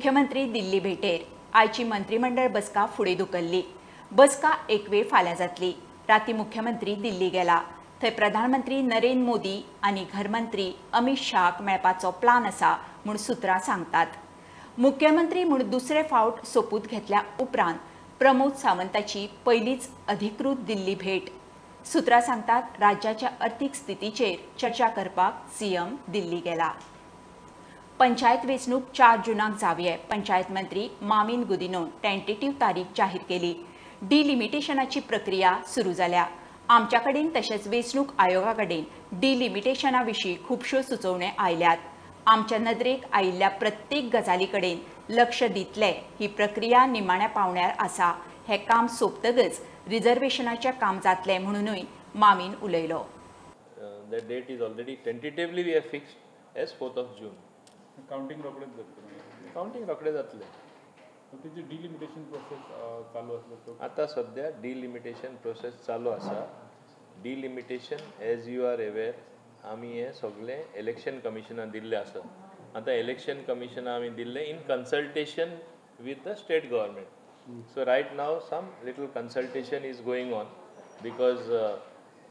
मुख्यमंत्री दिल्ली भेटेर. आयची मंत्रिमंडळ बसका फुडें धुकल्ली. बसका एक वेळ फाल्यां जातली. राती मुख्यमंत्री दिल्ली गेला. थंय प्रधानमंत्री नरेंद्र मोदी आनी घरमंत्री अमित शाहक मेळपाचो प्लान आसा म्हूण सूत्रां सांगतात. मुख्यमंत्री म्हूण दुसरे फावट सोपूत घेतल्या उपरांत प्रमोद सावंताची पयलीच अधिकृत दिल्ली भेट. सूत्रां सांगतात राज्याच्या अर्थीक स्थितीचेर चर्चा करपाक सीएम दिल्ली गेला. पंचायत वेंचणूक 4 जूनाक जावये. पंचायत मंत्री माविन गुदिन्होन टेंटेटिव्ह तारीख जाहीर केली. डिलिमिटेशनाची प्रक्रिया सुरू जाल्या. आमच्या कडेन तशेंच वेंचणूक आयोगा कडेन डिलिमिटेशना विशीं खुबश्यो सुचोवण्यो आयल्यात. आमच्या नदरेक आयिल्ल्या प्रत्येक गजाली कडेन लक्ष दितले. ही प्रक्रिया निमाण्या पावंड्यार आसा. हें काम सोंपतकच रिझर्वेशनाचें काम जातलें म्हणूनय माविन उलयलो. The date is already tentatively we have fixed as 4th of June. Counting रोखडेच जातलें. काउंटिंग रोखडें जातलें. तेजी डिलिमिटेशन प्रोसेस चालू आसलो तो आतां सद्या डिलिमिटेशन प्रोसेस चालू आसा. Delimitation as you are aware आमी हें सगळें इलेक्शन कमिशनाक दिल्लें आसा. आतां इलेक्शन कमिशनाक आमी दिल्लें in consultation with the state government. So right now some little consultation is going on because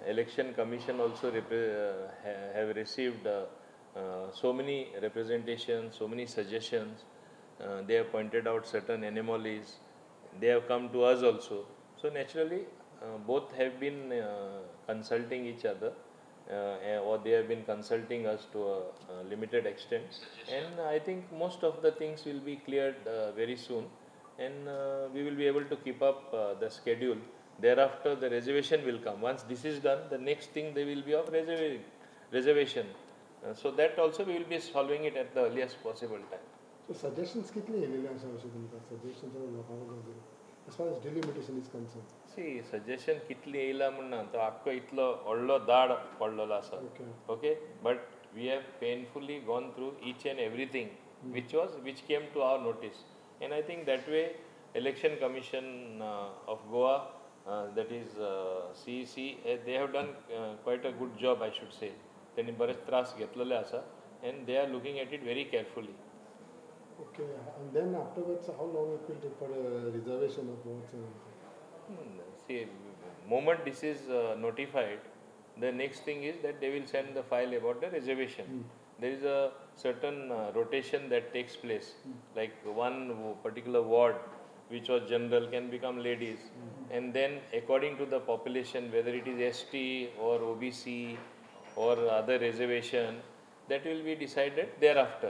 election commission also have received so many representations, so many suggestions. They have pointed out certain anomalies. They have come to us also. So naturally, both have been consulting each other, or they have been consulting us to a limited extent. And I think most of the things will be cleared very soon, and we will be able to keep up the schedule. Thereafter, the reservation will come. Once this is done, the next thing they will be of reservation. So that also we will be solving it at the earliest possible time. So suggestions कितले येयलेले आसा अशें तुमकां suggestions लोकांक as far as delimitation is concerned? See, suggestion कितली येयला म्हण ना, तो आख्खो इतलो व्हडलो दाड पडलेलो आसा. Okay, but we have painfully gone through each and everything which came to our notice, and I think that way Election Commission of Goa, that is CEC, they have done quite a good job, I should say. त्यांनी बरेच त्रास घेतलेले आसा and they are looking at it very carefully. Okay, and then afterwards how long it will take for reservation of votes? See, moment this is notified, the next thing is that they will send the file about the reservation. There is a certain rotation that takes place, like one particular ward which was general can become ladies, and then according to the population, whether it is ST or OBC or other reservation, that will be decided thereafter.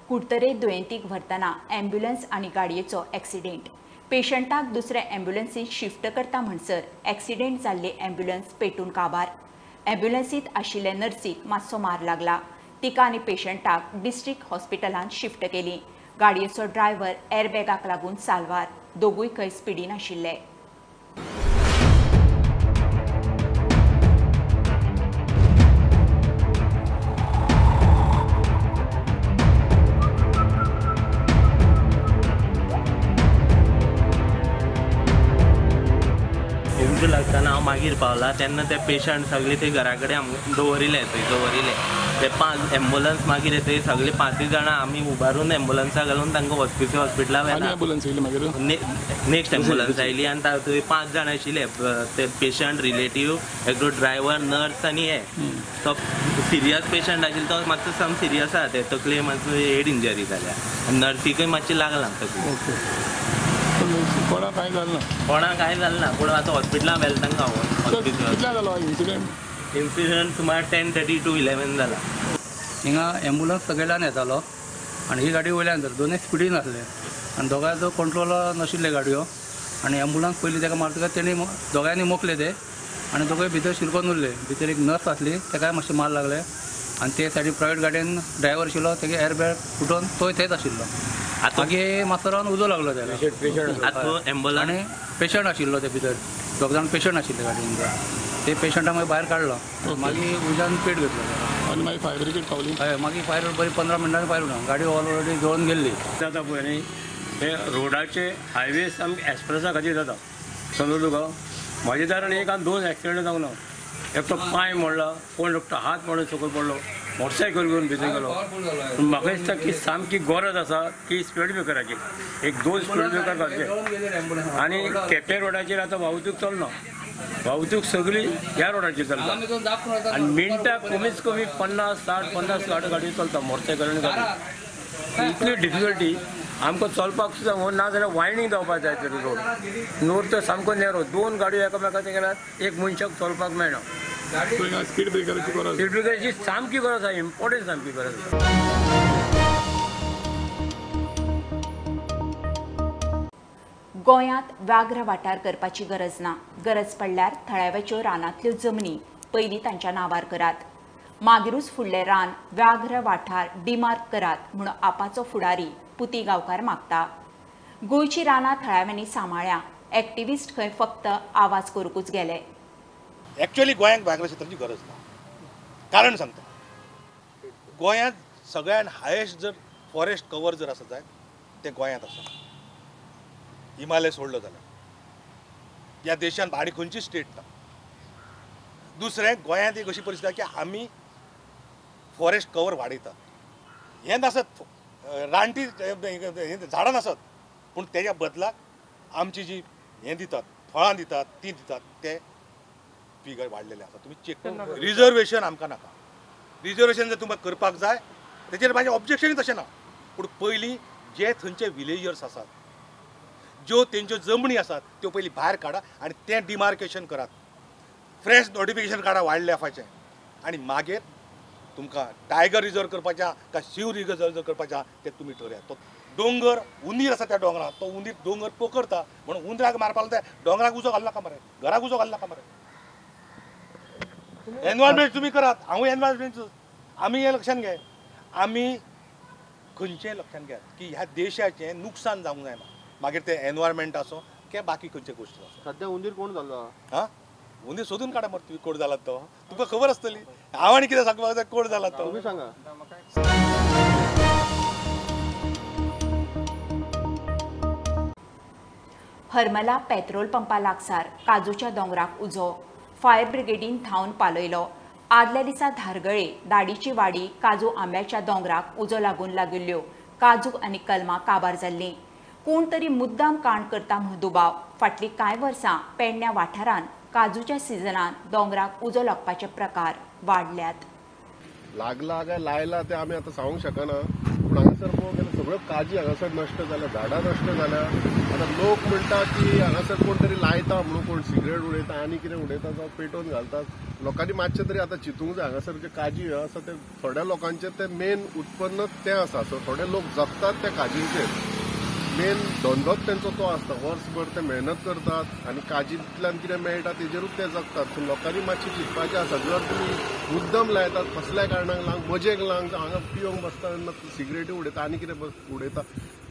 Curtorim दुयेंतीक व्हरतना ambulance आनी गाडयेचो accident. पेशंटाक दुसऱ्या ॲम्ब्युलन्सीत shift करता म्हणसर accident जाल्ली ambulance पेटून काबार. ॲम्ब्युलन्सीत आशिल्ले नर्सीक मातसो मार लागला. तिका आनी पेशंटाक डिस्ट्रिक्ट हॉस्पिटलांत शिफ्ट केली. गाडयेचो ड्रायव्हर एअरबॅगाक लागून साल्वार. दोगूय खंय स्पिडीन आशिल्ले. लागतना हांव मागीर पावला तेन्ना ते पेशंट सगळे ते घरा कडेन आमकां दवरिले, थंय दवरिले. ते 5 एम्बुलन्स मागीर येतय सगळे 5 जाणां आमी उबारून एम्बुलन्सा घालून तांकां हॉस्पिटला व्हेला. नेक्स्ट एम्बुलन्स आयली आनी थंय 5 जाण आशिल्ले, ते पेशंट, रिलेटीव, एकटो ड्रायव्हर, नर्स आनी हे. तो सिरियस पेशंट आशिल्लो तो मातसो सम सिरियस आसा, ते तकले मातसो हेड इंजरी जाल्या आनी नर्सीकय मातशी लागलां तकली. कोणाक कांय जालें ना? कोणाक कांय जालें ना, पूण आतां हॉस्पिटलान व्हेलें तांकां. कितल्या जालो इन्सिडंट? इन्सिडंट सुमार 10:30 to 11 जाला. हिंगा एम्बुलन्स सगळ्यान येतालो आनी ही गाडी वयल्यान जाली. दोनूय स्पिडीन आसले आनी दोगांयचो कंट्रोल नाशिल्ले गाडयो आनी एम्बुलन्स पयलीं ताका मारतकच तेणी दोगांयनी मोखले ते आनी दोगूय भितर शिरकोन उरले. भितर एक नर्स आसली, ताकाय मातशें मार लागलें आनी ते सायडीन प्रायवेट गाडयेन ड्रायव्हर आशिल्लो, तेगे एअरबॅग फुटोन तोय थंयच आशिल्लो. मागीर मातसो रावन उजो लागलो त्याला. आनी पेशंट आशिल्लो ते भितर, दोग जाण पेशंट आशिल्ले गाडयेन. ते पेशंटा मागीर भायर काडलो, मागीर उज्यान पेट घेतलो. आनी मागीर फायर ब्रिगेड पावली? हय, मागीर फायर बरी 15 मिनटांनी फायर गाडी ऑलरेडी जळून गेल्ली. जाता पळय न्ही हे रोडाचे हायवे सामके एक्सप्रेसा खातीर जाता, समजलो तुका. म्हाज्या दारान 1 आनी 2 एक्सिडंट जावंक ना. एकटो पांय मोडला, कोण एकटो हात मोडून सकयल पडलो, मोटरसायकल घेवन भितर गेलो. पूण म्हाका दिसता की सामकी गरज आसा की स्पीड ब्रेकराची, एक दोन स्पीड ब्रेकर घालचे. आनी केपें रोडाचेर आतां वाहतूक चलना, वाहतूक सगळी ह्या रोडाचेर चलता आनी मिनटाक कमीत कमी 50 60 50 गाडयो चलता, मोटरसायकल आनी गाडी. इतली डिफिकल्टी आमकां चलपाक सुद्दां हो ना जाल्यार वायणींग जावपाक जाय तरी रोड नोर तर सामको नेरो, दोन गाडयो एकामेकाचे गेल्यार एक मनशाक चलपाक मेळना. स्पीड ब्रेकराची गरज, स्पीड ब्रेकराची सामकी गरज आसा, इम्पॉर्टंट सामकी गरज आसा. गोंयांत व्याघ्र वाठार करपाची गरज ना. गरज पडल्यार थळाव्याच्यो रानांतल्यो जमनी पयलीं तांच्या नांवार करात, मागीरूच फुडलें रान व्याघ्र वाठार डिमार्क करात म्हूण आपाचो फुडारी पुती गांवकार मागता. गोंयची रानां थळाव्यांनी सांबाळ्या, एक्टिविस्ट खंय फक्त आवाज करूंकूच गेले. एक्चुअली गोंयांत व्याघ्र क्षेत्राची गरज ना. कारण सांगता, गोंयांत सगळ्यान हायेस्ट जर फॉरेस्ट कवर जर आसा जायत तें गोंयांत आसा, हिमालय सोडलो जाल्यार. ह्या देशांत आनी खंयची स्टेट ना. दुसरें, गोंयांत एक अशी परिस्थिती आसा की आमी फॉरेस्ट कवर वाडयतात, हें नासत रानटी झाडां नासत, पूण तेज्या बदलाक आमची जी हें दितात, फळां दितात, तीं दितात, ते फिगर वाडलेले आसा. तुमी चेक करा. रिजर्वेशन आमकां नाका. रिजर्वेशन जर तुमकां करपाक जाय तेजेर म्हाजें ऑब्जेक्शनूय तशें ना, पूण पयलीं जे थंयचे विलेजर्स आसात, ज्यो तेंच्यो जमनी आसात त्यो पयलीं भायर काडा आनी तें डिमार्केशन करात, फ्रेश नोटिफिकेशन काडा वायल्ड लायफाचें, आनी मागीर तुमकां टायगर रिजर्व करपाचें काय शिव रिजर्व करपाचें तें तुमी ठरयात. तो दोंगर उंदीर आसा त्या दोंगरार, तो उंदीर दोंगर पोखरता म्हणून उंदराक मारपाक त्या दोंगराक उजो घालनाका मरे, घराक उजो घालनाका मरे. एनवायरमेंट तुमी करात, हांवूय एनवायरमेंट. आमी हें लक्षांत घे, आमी खंयचें लक्षांत घेयात की ह्या देशाचें नुकसान जावंक जायना, मागीर तें एनवायरमेंट आसूं किंवा बाकी खंयचे गोश्टी आसूं. सद्या उंदीर कोण जालो? हां, उंदीर सोदून काडा मरे तुमी कोण जाला तो, तुमकां खबर आसतली. हांव आनी कितें सांगपाक जाय कोण जाला तो तुमी सांगा. हरमला पेट्रोल पंपा लागसार काजूच्या दोंगराक उजो, फायर ब्रिगेडीन धांवन पालयलो. आदल्या दिसा धारगळे दाडीची वाडी काजू आंब्याच्या दोंगराक उजो लागून लागिल्ल्यो काजू आनी कलमां काबार जाल्लीं. कोण तरी मुद्दाम काण करता म्हूण दुबाव. फाटलीं कांय वर्सां पेडण्या वाठारांत काजूच्या सिजनांत दोंगराक उजो लागपाचे प्रकार वाडल्यात. लागला काय लायला ते आमी आतां सांगूंक शकना, पूण हांगासर पळोवंक गेल्यार सगळ्यो काजी हांगासर नश्ट जाल्या, झाडां नश्ट जाल्या. आतां लोक म्हणटा की हांगासर कोण तरी लायता म्हणून, कोण सिगरेट उडयता आनी कितें उडयता, जावं पेटोवन घालता. लोकांनी मातशें तरी आतां चिंतूंक जाय. हांगासर जे काजी आसा ते थोड्या लोकांचें ते मेन उत्पन्न तें आसा. सो थोडे लोक जगतात त्या काजींचेर, मेन धंदोच तेंचो तो आसता. वर्सभर ते मेहनत करतात आनी काजींतल्यान कितें मेळटा तेजेरूच ते जगतात. सो लोकांनी मातशें चिंतपाचें आसा. जर तुमी मुद्दम लायतात कसल्याय कारणाक लागून, मजेक लागून, हांगा पिवंक बसता तेन्ना सिगरेटी उडयता आनी कितें उडयता,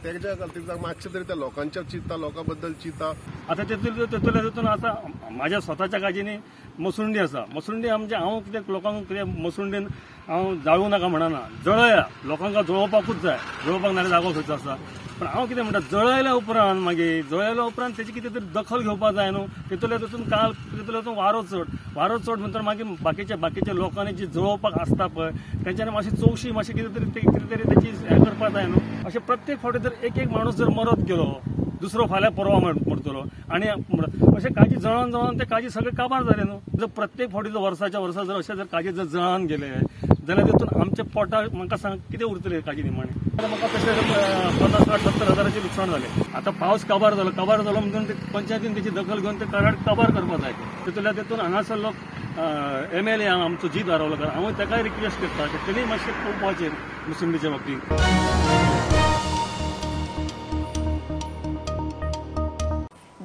तेच्या खातीर मातशें तरी त्या लोकांच्या चिंता, लोकां बद्दल चिंता. आतां तेतूंतल्या तेतून आतां म्हाज्या स्वताच्या काजींनी मसुंडी आसा. मसुंडी आमचे हांव कितें लोकांक कितें मसुंडीन हांव जाळूं नाका म्हणना, जळया, लोकांक जळोवपाकूच जाय, जळोवपाक नाजाल्यार जागो खंयचो आसा. पण हांव कितें म्हणटा, जळयल्या उपरांत मागीर जळयल्या उपरांत तेची कितें तरी दखल घेवपाक जाय न्हू. तेतूंतल्या तेतून काल तेतूंतल्या तेतून वारो चड, वारो चड म्हणटर मागीर बाकीच्या लोकांनी जी जळोवपाक आसता पळय तेंच्यांनी मातशी चौकशी मातशी कितें तरी कितें तरी तेची हें करपाक जाय न्हू. अशें प्रत्येक फावटी जर एक एक माणूस जर मरत गेलो, दुसरो फाल्यां परवा मरतलो, आनी अशें काजी जळोन जळोन ते काजी सगळे काबार जाले न्हू. जर प्रत्येक फावटी जर वर्साच्या वर्सा जर अशें जर काजी जर जळान गेले जाल्यार तितून आमच्या पोटाक म्हाका सांग कितें उरतलें काजी निमाणें. म्हाका तशें 50 60 70 हजाराचें लुकसाण जालें. आतां पावस काबार जालो, काबार जालो म्हणून पंचायतीन तेची दखल घेवन ते कराड काबार करपाक जाय. तितूंतल्या तितून हांगासर लोक MLA आमचो जीत आरवलकर, हांव ताकाय रिक्वेस्ट करता की तेणी मातशें पळोवपाचें मुसंडीच्या बाबतींत.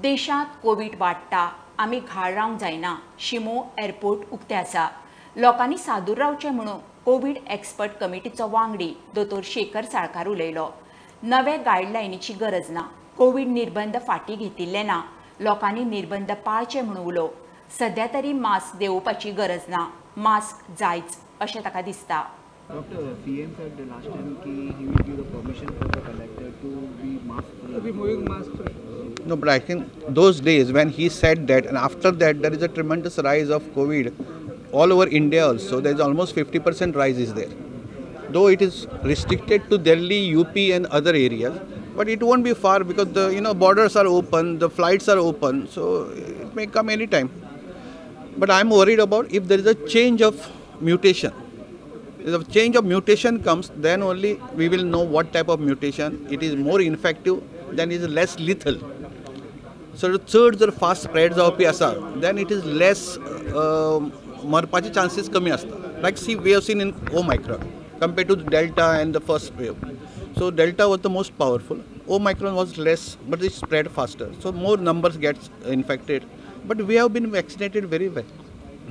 देशांत कोवीड वाडटा, आमी घाळ रावंक जायना. शिमो एअरपोर्ट उक्ते आसा, लोकांनी सादूर रावचें म्हणून कोवीड एक्सपर्ट कमिटीचो वांगडी दोतोर शेखर साळकार उलयलो. नवे गायडलायनीची गरज ना, कोवीड निर्बंध फाटीं घेतिल्ले ना, लोकांनी निर्बंध पाळचे म्हणून उलो. सध्या तरी मास्क देंवोवपाची गरज ना, मास्क जायच अशें ताका दिसता. Doctor, CM said the last time ki he will give the permission for the collector to be mask free. Removing mask free. No, but I think those days when he said that, and after that there is a tremendous rise of COVID all over India also there is almost 50% rise is there. Though it is restricted to Delhi, UP and other areas, but it won't be far because the borders are open, the flights are open, so it may come anytime. But I am worried about if there is a change of mutation. If a change of mutation comes, then only we will know what type of mutation. It is more infective, then it is less lethal. So चड जर fast spread जावपी आसा then it is less मरपाचे chances कमी आसता. Like see we have seen in Omicron compared to Delta and the first wave. So Delta was the most powerful, Omicron was less but it spread faster, so more numbers gets infected. But we have been vaccinated very well.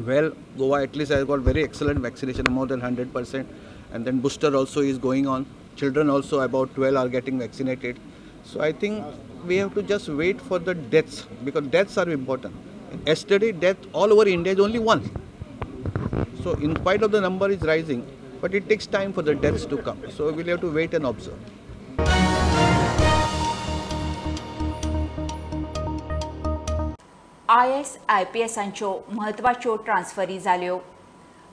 Well, Goa at least has got very excellent vaccination, more than 100%, and then booster also is going on. Children also about 12 are getting vaccinated. So I think we have to just wait for the deaths, because deaths are important. Yesterday death all over India is only one. So in spite of the number is rising, but it takes time for the deaths to come. So we'll have to wait and observe. IS आयपीएसांच्यो म्हत्वाच्यो ट्रान्सफरी जाल्यो.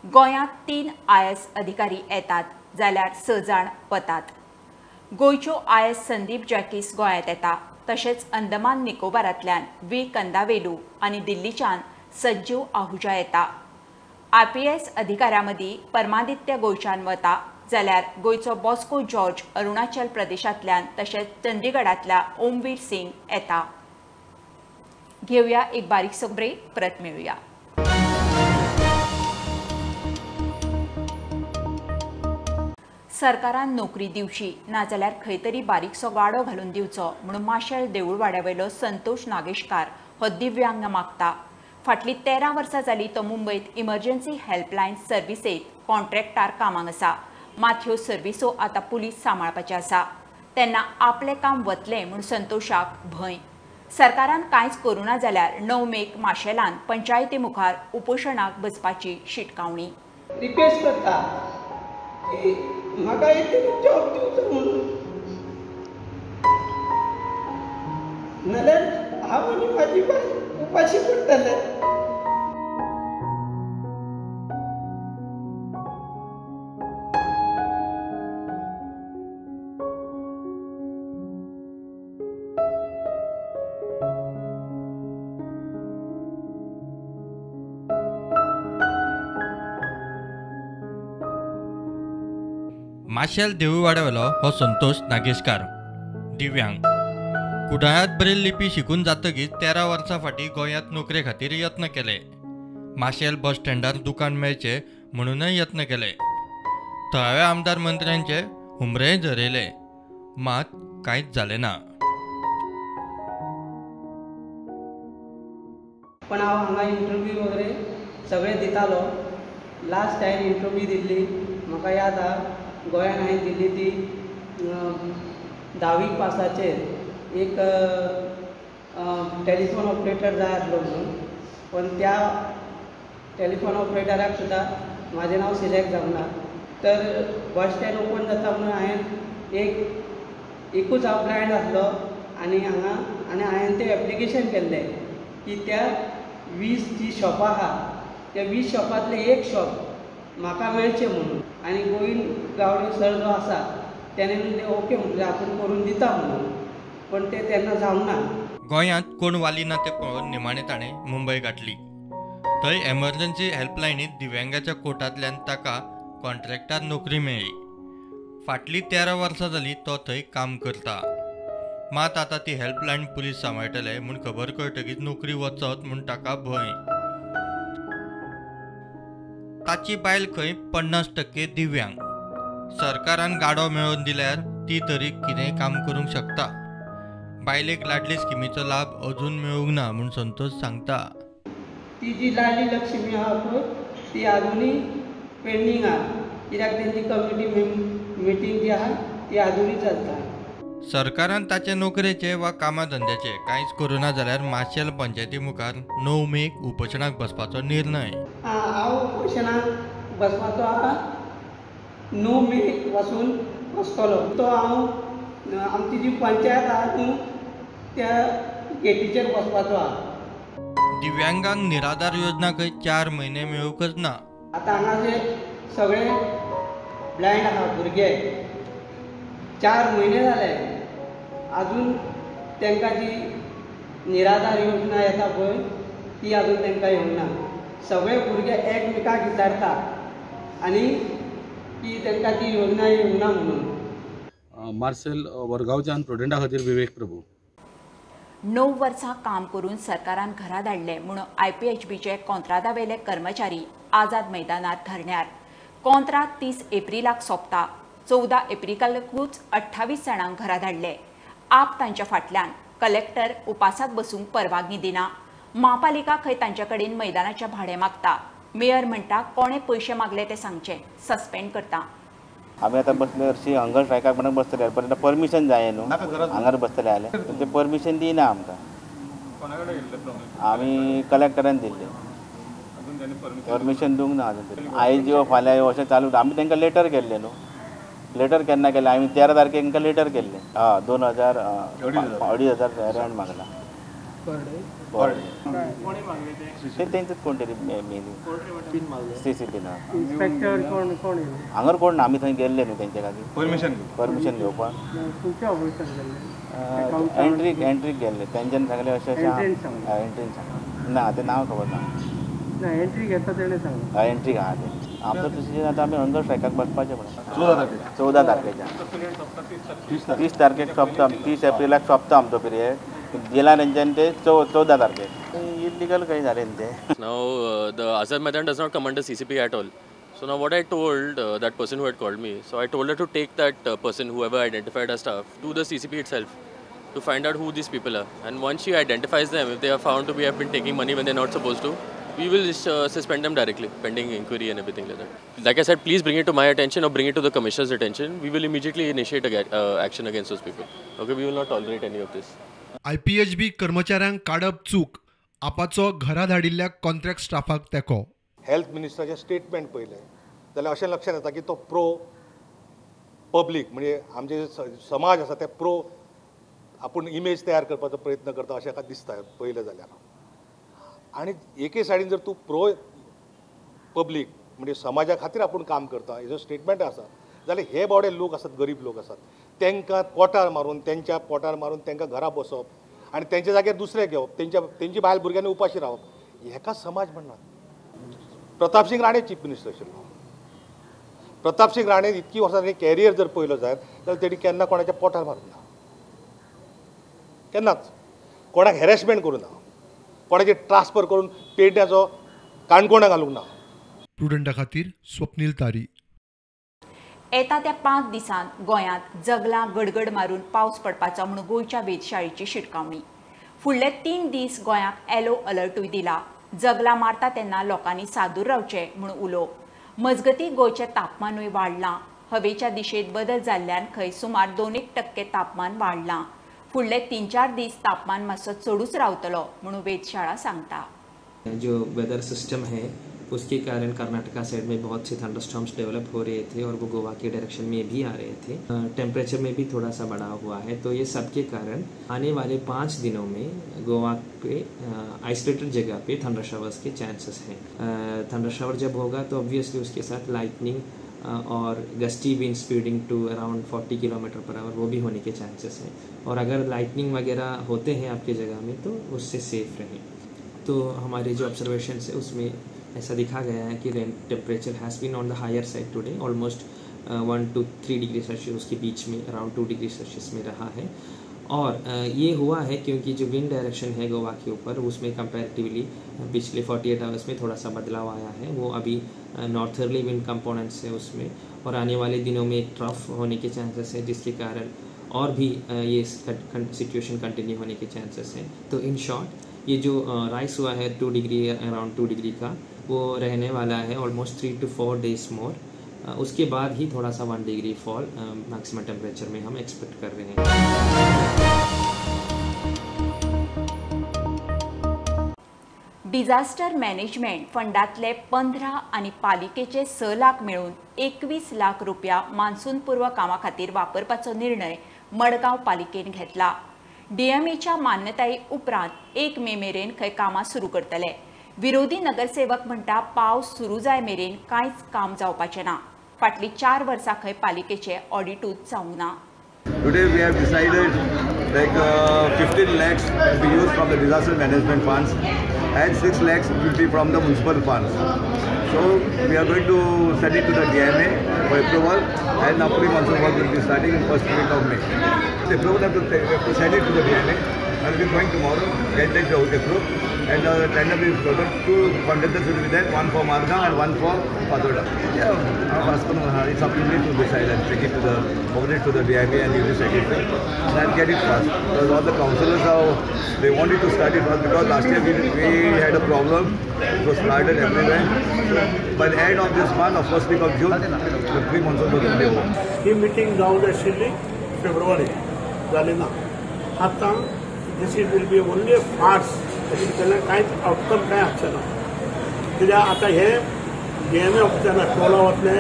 गोंयांत 3 IS अधिकारी येतात जाल्यार 6 जाण वतात. गोंयच्यो IS Sandeep Jacques गोंयांत येता, तशेंच अंदमान निकोबारांतल्यान व्ही कंदावेलू आनी दिल्लीच्यान सज्जीव आहुजा येता. आयपीएस अधिकाऱ्यां मदीं परमादित्य गोंयच्यान वता जाल्यार गोंयचो बॉस्को जॉर्ज अरुणाचल प्रदेशांतल्यान तशेंच चंदीगडांतल्या ओमवीर सिंग येता. घेऊया एक बारीकसो ब्रेक, परत मेळुया. सरकारान नोकरी दिवची नाजाल्यार खंय तरी बारीकसो गाडो घालून दिवचो म्हणून माशेल देऊळवाड्यावेलो संतोष नागेशकार हो दिव्यांग मागता. फाटली 13 वर्सां जाली तो मुंबयत इमर्जन्सी हेल्पलायन सर्विसेत कॉन्ट्रॅक्टार कामाक आसा. मात ह्यो सर्विसो आतां पुलीस सांबाळपाचे आसा, तेन्ना आपलें काम वतलें म्हूण संतोषाक भंय. सरकारान कांयच करूं ना जाल्यार 9 मेक माशेलान पंचायती मुखार उपोशणाक बसपाची शिटकावणी. रिक्वेस्ट करता की म्हाका एक जॉब दिवचो म्हणून, नाल्यार हांव आनी म्हाजी बायल उपाशी पडटले. माशेल देऊळवाड्यावेलो हो संतोष नागेशकार दिव्यांग. कुडाळांत ब्रेल लिपी शिकून जातकीच 13 वर्सां फाटीं गोंयांत नोकरे खातीर यत्न केले. माशेल बस स्टँडार दुकान मेळचें म्हणूनय यत्न केले. थळाव्या आमदार मंत्र्यांचे हुमरेय झरयले, मात कांयच जालें ना. पण हांव हांगा इंटरव्यू वगैरे सगळे दितालो. लास्ट टायम इंटरव्यू दिल्ली म्हाका याद आहा, गोंयान हांवें दिल्ली ती 10वी पासाचेर एक टेलिफोन ऑपरेटर जाय आसलो म्हणून, पण त्या टेलिफोन ऑपरेटराक सुद्दां म्हाजें नांव सिलेक्ट जावंक ना. तर बस स्टँड ओपन जाता म्हणून हांवें एकूच हांव ब्लायंड आसलो आनी हांगा आनी हांवें तें एप्लिकेशन केल्लें की त्या 20 जी शॉपां आहा त्या 20 शॉपांतलें एक शॉप म्हाका मेळचें म्हणून. आनी गोविंद गावडे सर जो आसा तेणें ते ओके म्हटलें आपूण करून दिता म्हणून, पण ते तेन्ना जावंक ना. गोंयांत कोण वाली ना तें पळोवन निमाणें ताणें मुंबय गाठली. थंय एमर्जन्सी हेल्पलायनीत दिव्यांगाच्या कोटांतल्यान ताका कॉन्ट्रॅक्टार नोकरी मेळ्ळी. फाटलीं 13 वर्सां जालीं तो थंय काम करता. मात आतां ती हेल्पलायन पुलीस सांबाळटले म्हूण खबर कळटकीच नोकरी वचत म्हूण ताका भंय. ताची बायल खंय 50% दिव्यांग. सरकारान गाडो मेळोवन दिल्यार ती तरी कितेंय काम करूंक शकता. बायलेक लाडली स्किमीचो लाभ अजून मेळूंक ना म्हूण संतोष सांगता. ती जी लाडली लक्ष्मी आहा पळय ती आजुनूय पेंडींग आहा, कित्याक तेंची कमिटी मिटींग जी आहा ती आजुनूय चलता. सरकारान ताचे नोकरेचे वा कामा धंद्याचे कांयच करूं ना जाल्यार माशेल पंचायती मुखार 9 मेक उपोशणाक बसपाचो निर्णय. हांव उपोशणाक बसपाचो आहा, 9 मे पासून बसतलो. तो हांव आमची जी पंचायत आहा न्हू त्या गेटीचेर बसपाचो आहा. दिव्यांगांक निराधार योजना खंय 4 म्हयने मेळूंकच ना. आतां हांगा जे सगळे ब्लायंड आहा भुरगे 4 म्हयने जाले अजून तांकां जी निराधार योजना येता पळय ती अजून तांकां येवंक ना. सगळे भुरगे एकमेकाक विचारता आनी की तांकां ती योजना येवंक ना म्हणून. मार्सेल वरगांवच्यान प्रुडंटा खातीर विवेक प्रभू. 9 वर्सां काम करून सरकारान घरा धाडले म्हूण आयपीएचबीचे कोंत्रादावेले कर्मचारी आझाद मैदानार धरण्यार. कोंत्राद 30 एप्रिलाक सोंपता. 14 एप्रिलाकूच 28 जाणांक घरा धाडले. आप तांच्या फाटल्यान. कलेक्टर उपासाक बसूंक परवानगी दिना. म्हापालिका खंय तांच्या कडेन मैदानाचें भाडें मागता. मेयर म्हणटा कोणे पयशे मागले ते सांगचे, सस्पेंड करता. आमी आतां बसले हरशीं हंगर स्ट्रायकाक म्हणून बसतले, पण आतां परमिशन जाय न्हू, हांगार बसतले जाल्यार ते परमिशन दिना आमकां. आमी कलेक्टरान दिल्ले परमिशन दिवंक ना अजून तरी. आयज यो फाल्यां यो अशें चालू. आमी तांकां लेटर केल्लें न्हू, लेटर केन्ना केलें आमी 13 तारखेक तांकां लेटर केल्लें. हय, 2000 2500 रेंट मागला पर डे. तेंचेच कोण तरी मेली सीसीपी ना. हांगर कोण ना, आमी थंय गेल्ले न्हू तेंच्या खातीर परमिशन घेवपाक. एंट्रीक एंट्रीक गेल्ले तेंच्यान सांगलें अशें अशें एंट्रीन सांगलें ना, तें नांव खबर ना. एंट्री घेता तेणें सांगलें. एंट्री आहा तें आमचो तशें आतां आमी हंगर स्ट्रायकाक बसपाचें म्हणून 14 तारखेच्यान 30 तारखेक सोंपता, 30 एप्रिलाक सोंपता आमचो पिरियड. गेला तेंच्यान ते 14 तारखेक इलिगल खंय जालें न्ही तें. Now the Azad Maidan does not come under CCP at all. So now what I told that person who had called me, so I told her to take that person, whoever identified our staff, to the CCP itself to find out who these people are. And once she identifies them, if they are found to be have been taking money when they're not supposed to, we will suspend them directly, pending inquiry and everything like that. Like I said, please bring it to my attention or bring it to the commissioner's attention. We will immediately initiate action against those people. Okay, we will not tolerate any of this. IPHB कर्मचाऱ्यांक काडप चूक, आपाचो घरा धाडिल्ल्या contract स्टाफाक तेंको. Health मिनिस्टराचें statement पळयलें जाल्यार अशें लक्षांत येता की तो प्रो पब्लीक, म्हणजे आमचे समाज आसा ते प्रो आपूण इमेज तयार करपाचो प्रयत्न करता अशें म्हाका दिसता पळयलें जाल्यार. आनी एके सायडीन जर तूं प्रो पब्लीक म्हणजे समाजा खातीर आपूण काम करता हेजो स्टेटमेंट आसा जाल्यार हे बावडे लोक आसात, गरीब लोक आसात, तांकां पोटार मारून, तेंच्या पोटार मारून तांकां घरा बसप आनी तेंच्या जाग्यार दुसरें घेवप, तेंची बायल भुरग्यांनी उपाशी रावप, हेका समाज म्हणनात. प्रतापसिंग राणे चीफ मिनिस्टर आशिल्लो. प्रतापसिंग राणे इतकी वर्सां ताणें कॅरियर जर पळयलो जायत जाल्यार तेणी केन्ना कोणाच्या पोटार मारूंक ना, केन्नाच कोणाक हॅरेसमेंट करूं ना, कोणाची ट्रान्सफर करून पेडण्याचो काणकोणा घालूंक ना. प्रुडंटा खातीर स्वप्नील तारी. येता त्या 5 दिसांत गोंयांत जगलां गडगड मारून पावस पडपाचो म्हूण गोंयच्या वेधशाळेची शिटकावणी. फुडले 3 दीस गोंयाक येलो अलर्टूय दिला. जगलां मारता तेन्ना लोकांनी सादूर रावचें म्हूण उलो. मजगतीं गोंयचें तापमानूय वाडलां. हवेच्या दिशेंत बदल जाल्ल्यान खंय सुमार 2-1% तापमान वाडलां. फुडले 3-4 दीस तापमान मातसो चडूच रावतलो म्हणून वेधशाळा सांगता. जो वेदर सिस्टम है उसके कारण कर्नाटका साइड में बहुत से थंडरस्टॉर्म्स डेवलप हो रहे थे और वो गोवा के डायरेक्शन में भी आ रहे थे. टेम्परेचर में भी थोड़ा सा बढ़ाव हुआ है, तो ये सब के कारण आने वाले 5 दिनों में गोवा पे आइसोलेटेड जगह pay thunder showers K chances हैं. थंडर शावर जब होगा तो ऑब्वियसली उसके साथ lightning Aur gusty wind speeding to around 40 kilometre per hour वो भी होने के चांसेस हैं. और अगर लाइटनिंग वगैरह होते हैं आपके जगह में तो उससे सेफ रहें. तो हमारे जो ऑब्जर्वेशन है उसमें ऐसा दिखा गया है कि temperature has been on the higher side today, almost 1 to 3 degree Celsius उसके बीच में अराउंड 2 डिग्री सेल्सियस में रहा है. और ये हुआ है क्योंकि जो विंड डायरेक्शन है गोवा के ऊपर उसमें कंपैरेटिवली पिछले 48 आवर्स में थोड़ा सा बदलाव आया है. वो अभी नॉर्थर्ली विंड कंपोनेंट्स है उसमें, और आने वाले दिनों में एक ट्रफ होने के चांसेस है जिसके कारण और भी ये सिचुएशन कंटिन्यू होने के चांसेस हैं. तो इन शॉर्ट ये जो राइस हुआ है 2 डिग्री, अराउंड 2 डिग्री का, वो रहने वाला है ऑलमोस्ट 3 to 4 days मोर. उसके बाद ही थोड़ा सा 1 डिग्री फॉल मैक्सिमम टेम्परेचर में हम एक्सपेक्ट कर रहे हैं. डिझास्टर मॅनेजमेंट फंडातले 15 आनी पालिकेचे 6 लाख मेळून 21 लाख रुपया मान्सून पूर्व कामा खातीर वापरपाचो निर्णय मडगांव पालिकेन घेतला. डीएमएच्या मान्यताये उपरांत 1 मे मेरेन खंय कामां सुरू करतले. विरोधी नगरसेवक म्हणटा पावस सुरू जाय मेरेन कांयच काम जावपाचें ना. फाटलीं 4 वर्सां खंय पालिकेचें ऑडिटूच जावंक ना. Today we have decided like 15 lakhs to be used from the disaster management funds and 6 lakhs will be from the municipal funds. So we are going to send it to the DMA for approval and the pre-monsoon work will be starting in first week of May. The approval have to send it to the DMA. I will be going tomorrow, get that approved, and the tender will be floated. 2 contractors will be there, one for Margao and one for Fatorda. Yeah, it's up to me to decide and take it to the, forward it to the DIB and UG secretary and get it fast. Because all the councillors are, they wanted to start it fast because last year we had a problem. It was flooded everywhere. So by the end of this month or first week of June, the pre-monsoon will be over. He meeting जावंक जाय आशिल्ली फेब्रुवारी जाली ना. आतां this is will be only a farce. ताचे भितरल्यान कांयच आवटकम कांय आसचें ना. कित्याक आतां हे डीएमए ऑफिसर टोला वतले,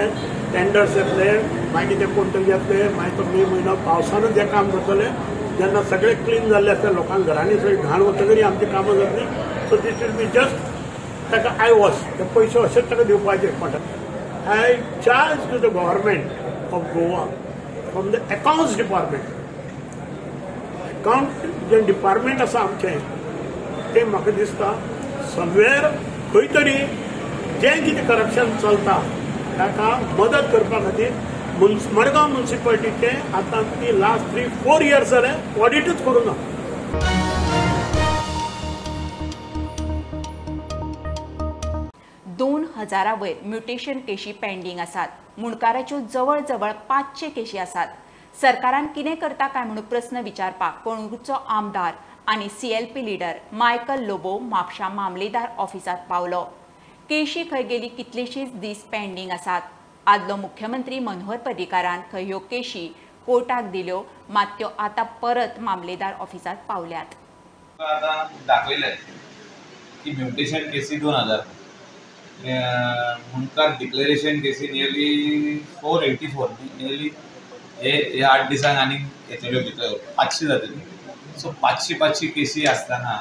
टेंडर्स येतले, मागीर ते कोण तरी येतले, मागीर तो मे म्हयनो पावसानूच जें काम करतले. जेन्ना सगळें क्लीन जाल्लें आसता, लोकांक घरांनी सगळी घाण वतकच आमचीं कामां जातलीं. So this will be just ताका I wash, ते पयशे अशेच ताका दिवपाचे कोणाक. I charge to the government of Goa from the accounts department. Account J department आसा आमचें तें म्हाका दिसता समवेर खंय तरी जें कितें करप्शन चलता ताका मदत करपा खातीर मडगांव म्युनिसिपालिटीचें आतां ती लास्ट 3-4 इयर्स जालें ऑडिटूच करूं ना. दोन 2000 वयर म्युटेशन केशी पेंडींग आसात. मुंडकाराच्यो जवळ जवळ 500 केशी आसात. सरकारान कितें करता काय म्हणून प्रस्न विचारपाक पणगूरचो आमदार आनी सीएलपी लिडर मायकल लोबो म्हापशा मामलेदार ऑफिसांत पावलो. केशी खंय गेली कितलेशीच दीस पेंडींग आसात. आदलो मुख्यमंत्री मनोहर पर्रीकारान खंय ह्यो केशी कोर्टाक दिल्यो, मात त्यो आतां परत मामलेदार ऑफिसांत पावल्यात. आतां दाखयलें की म्युटेशन केसी 2000, मुंडकार डिक्लेरेशन केसी नियरली 484, नियरली हे 8 दिसांक आनीक येतल्यो भितर 500 जातली. सो 500 केसी आसतना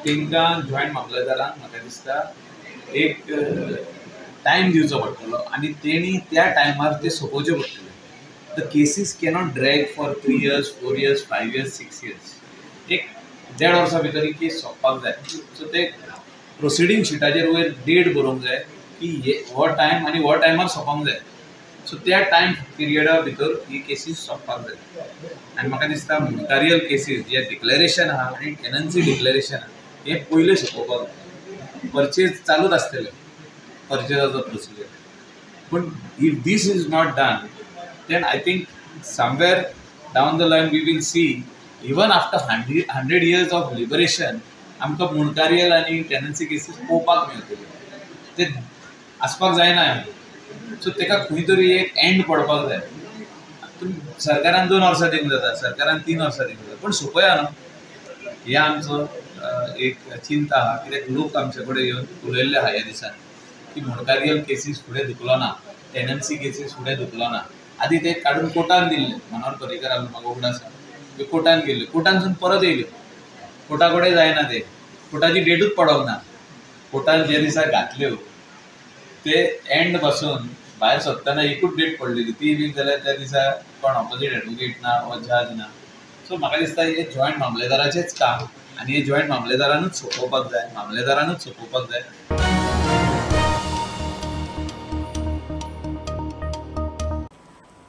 तांकां जॉयंट मामलेदारांक म्हाका दिसता एक टायम दिवचो पडटलो आनी तेणी त्या टायमार ते सोंपोवचे पडटले. The cases cannot drag for 3 years, 4 years, 5 years, 6 years. एक 1.5 वर्सां भितर ही केस सोंपपाक जाय. सो ते प्रोसिडींग शिटाचेर वयर डेट बरोवंक जाय की हो टायम आनी हो टायमार सोंपोंक जाय. सो त्या टायम पिरियडा भितर ही केसीस सोंपपाक जाय. आनी म्हाका दिसता मुंडकारियल केसीस जे डिक्लेरेशन आहा आनी टेनन्सी डिक्लेरेशन आहा हें पयलें सोंपोवपाक जाय. परचेज चालूच आसतलें, परचेजाचो प्रोसिजर, पूण if this is not done then I think somewhere down the line we will see even after 100 years of liberation आमकां मुंडकारियल आनी टेनन्सी केसीस पळोवपाक मेळटल्यो. ते आसपाक जायना. सो ताका खंय तरी एक एंड पडपाक जाय. सरकारान 2 वर्सां दिवंक जाता, सरकारान 3 वर्सां दिवंक जाता, पूण सोंपया न्हू. हे आमचो एक चिंता आहा, कित्याक लोक आमचे कडेन येवन उलयल्ले आहा ह्या दिसांनी की मुंडकारियल केसीस फुडें धुकलो ना, टेनन्सी केसीस फुडें धुकलो ना. आदी ते काडून कोर्टान दिल्ले, मनोहर पर्रीकर म्हाका उगडास आसा, ते कोर्टान गेल्ले, कोर्टानसून परत येयल्यो. कोर्टा कडेन जायना ते, कोर्टाची डेटूच पडोंक ना. कोर्टान जे दिसा घातल्यो ते एंड पासून भायर सोदतना एकूच डेट पडलेली, ती बी जाल्यार त्या दिसा कोण ऑपोजीट एडवोकेट ना वा जज ना. सो म्हाका दिसता हे जॉयंट मामलेदाराचेंच काम आनी हे जॉयंट मामलेदारानूच सोंपोवपाक जाय, मामलेदारानूच सोंपोवपाक जाय.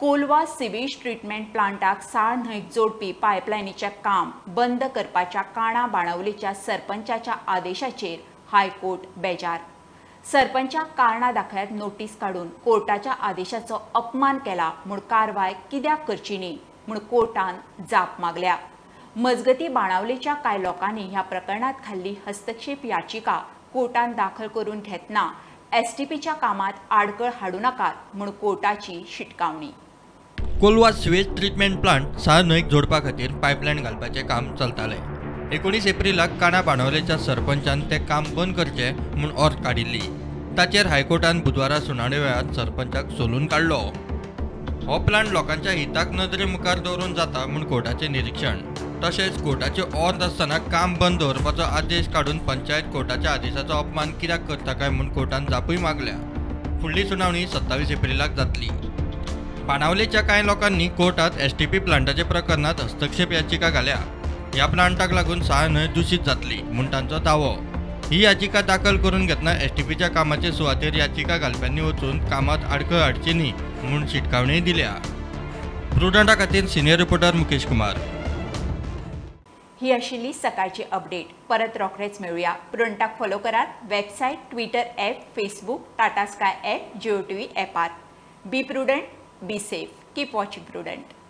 कोलवा सिवेज ट्रिटमेंट प्लांटाक साळ न्हंयक जोडपी पायपलायनीचें काम बंद करपाच्या काणा बाणावलेच्या सरपंचाच्या आदेशाचेर हायकोर्ट बेजार. सरपंचाक कारणां दाखयात नोटीस काडून कोर्टाच्या आदेशाचो अपमान केला म्हूण कारवाय कित्याक करची न्ही म्हूण कोर्टान जाप मागल्या. मजगती बाणावलेच्या कांय लोकांनी ह्या प्रकरणांत घाल्ली हस्तक्षेप याचिका कोर्टान दाखल करून घेतना एसटीपीच्या कामात आडखळ हाडूं नाकात म्हूण कोर्टाची शिटकावणी. कोलवा सिवेज ट्रिटमेंट प्लांट साळ न्हंयक जोडपा खातीर पायपलायन घालपाचें काम चलतालें. 19 एप्रिलाक काणा बाणावलेच्या सरपंचान तें काम बंद करचें म्हूण ऑर्द काडिल्ली. ताचेर हायकोर्टान बुधवारा सुनावणे वेळार सरपंचाक सोलून काडलो. हो प्लांट लोकांच्या हिताक नदरे मुखार दवरून जाता म्हूण कोर्टाचें निरिक्षण. तशेंच कोर्टाचे ऑर्द आसतना काम बंद दवरपाचो आदेश काडून पंचायत कोर्टाच्या आदेशाचो अपमान कित्याक करता काय म्हूण कोर्टान जापूय मागल्या. फुडली सुनावणी 27 एप्रिलाक जातली. बाणावलेच्या कांय लोकांनी कोर्टात एसटीपी प्लांटाच्या प्रकरणात हस्तक्षेप याचिका घाल्या. ह्या प्लांटाक लागून साळ न्हंय दुशीत जातली म्हूण तांचो दावो. ही याचिका दाखल करून घेतना एसटीपीच्या कामाचे सुवातेर याचिका घालप्यांनी वचून कामात आडखळ हाडची न्ही म्हूण शिटकावणीय दिल्या. प्रुडंटा खातीर सिनियर रिपोर्टर मुकेश कुमार. ही आशिल्ली सकाळची अपडेट. परत रोखडेच मेळुया. प्रुडंटाक फॉलो करात website, Twitter app, Facebook, Tata Sky app, Jio TV ॲपार. Be prudent, be safe, keep watching Prudent.